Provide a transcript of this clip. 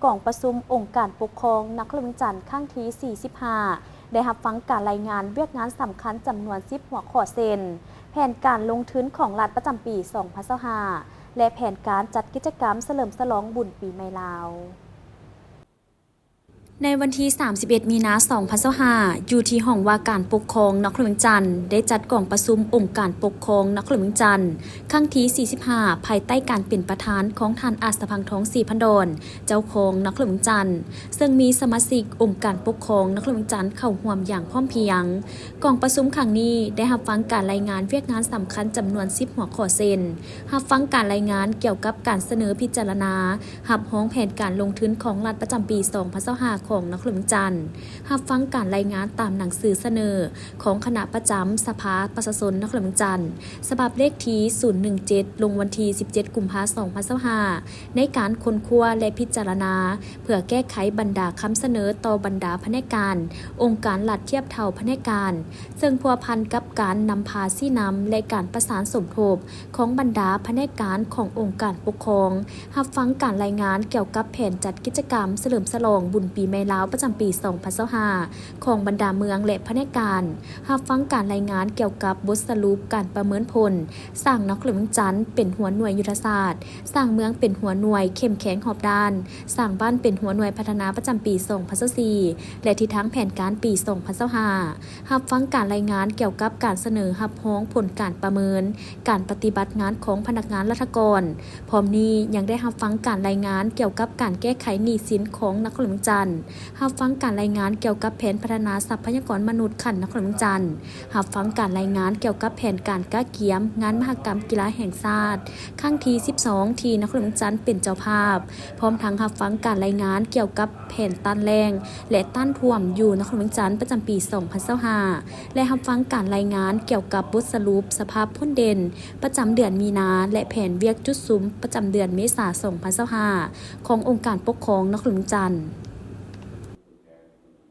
ກອງປະຊຸມອົງການປົກຄອງນະຄອນຫຼວງວຽງຈັນຄັ້ງທີສີ່ສິບຫ້າ ໄດ້ຮັບຟັງການລາຍງານວຽກງານສຳຄັນຈຳນວນສິບຫົວຂໍ້ ເຊັ່ນ ແຜນການລົງທຶນຂອງລັດປະຈຳປີສອງພັນຊາວຫ້າ ແລະ ແຜນການຈັດກິດຈະກຳສະເຫຼີມສະຫຼອງບຸນປີໃໝ່ລາວ. ໃນວັນທີສາມສິບເອັດ ມີນາ ສອງພັນຊາວຫ້າ ຢູ່ທີ່ຫ້ອງວ່າການປົກຄອງນະຄອນຫຼວງວຽງຈັນ ໄດ້ຈັດກອງປະຊຸມອົງການປົກຄອງນະຄອນຫຼວງວຽງຈັນ ຄັ້ງທີສີ່ສິບຫ້າ ພາຍໃຕ້ການເປັນປະທານຂອງທ່ານ ອາດສະພັງທອງ ສີພັນດອນ ເຈົ້າຄອງນະຄອນຫຼວງວຽງຈັນ ເຊິ່ງມີສະມາຊິກອົງການປົກຄອງນະຄອນຫຼວງວຽງຈັນເຂົ້າຮ່ວມຢ່າງພ້ອມພຽງ. ກອງປະຊຸມຄັ້ງນີ້ໄດ້ຮັບຟັງການລາຍງານວຽກງານສຳຄັນຈຳນວນສິບຫົວຂໍ້ ເຊັ່ນ ຮັບຟັງການລາຍງານກ່ຽວກັບການສະເໜີພິຈາລະນາ ຮັບຮອງແຜນການລົງທຶນຂອງລັດປະຈຳປີສອງພັນຊາວຫ້າ ຂອງນະຄອນຫຼວງວຽງຈັນ, ຮັບຟັງການລາຍງານຕາມໜັງສືສະເໜີຂອງຄະນະປະຈຳສະພາປະຊາຊົນນະຄອນຫຼວງວຽງຈັນ ສະບັບເລກທີສູນໜຶ່ງເຈັດ ລົງວັນທີສິບເຈັດ ກຸມພາ ສອງພັນຊາວຫ້າ ໃນການຄົ້ນຄວ້າ ແລະ ພິຈາລະນາ ເພື່ອແກ້ໄຂບັນດາຄຳສະເໜີຕໍ່ບັນດາພະແນກການ ອົງການລັດທຽບເທົ່າພະແນກການ ເຊິ່ງພົວພັນກັບການນຳພາຊີ້ນຳ ແລະ ການປະສານສົມທົບຂອງບັນດາພະແນກການຂອງອົງການປົກຄອງ, ຮັບຟັງການລາຍງານກ່ຽວກັບແຜນຈັດກິດຈະກຳສະເຫຼີມສະຫຼອງບຸນປີໃໝ່ລາວປະຈຳປີສອງພັນຊາວຫ້າ ຂອງບັນດາເມືອງ ແລະ ພະແນກການ, ຮັບຟັງການລາຍງານກ່ຽວກັບບົດສະຫຼຸບການປະເມີນຜົນ ສ້າງນະຄອນຫຼວງວຽງຈັນເປັນຫົວໜ່ວຍຍຸດທະສາດ, ສ້າງເມືອງເປັນຫົວໜ່ວຍເຂັ້ມແຂງຮອບດ້ານ, ສ້າງບ້ານເປັນຫົວໜ່ວຍພັດທະນາປະຈຳປີສອງພັນຊາວສີ່ ແລະ ທິດທາງແຜນການປີສອງພັນຊາວຫ້າ, ຮັບຟັງການລາຍງານກ່ຽວກັບການສະເໜີຮັບຮອງຜົນການປະເມີນການປະຕິບັດງານຂອງພະນັກງານລັດຖະກອນ. ພ້ອມນີ້ຍັງໄດ້ຮັບຟັງການລາຍງານກ່ຽວກັບການແກ້ໄຂໜີ້ສິນຂອງນະຄອນຫຼວງວຽງຈັນ, ຮັບຟັງການລາຍງານກ່ຽວກັບແຜນພັດທະນາຊັບພະຍາກອນມະນຸດຂັ້ນນະຄອນຫຼວງວຽງຈັນ, ຮັບຟັງການລາຍງານກ່ຽວກັບແຜນການກະກຽມງານມະຫະກຳກິລາແຫ່ງຊາດຄັ້ງທີສິບສອງ ທີ່ນະຄອນຫຼວງວຽງຈັນເປັນເຈົ້າພາບ, ພ້ອມທັງຮັບຟັງການລາຍງານກ່ຽວກັບແຜນຕ້ານແລ້ງ ແລະ ຕ້ານຖ້ວມຢູ່ນະຄອນຫຼວງວຽງຈັນປະຈຳປີສອງພັນຊາວຫ້າ ແລະ ຮັບຟັງການລາຍງານກ່ຽວກັບບົດສະຫຼຸບສະພາບຝົນເດັ່ນປະຈຳເດືອນມີນາ ແລະ ແຜນວຽກຈຸດສຸມປະຈຳເດືອນເມສາສອງພັນຊາວຫ້າ ຂອງອົງການປົກຄອງນະຄອນຫຼວງວຽງຈັນ.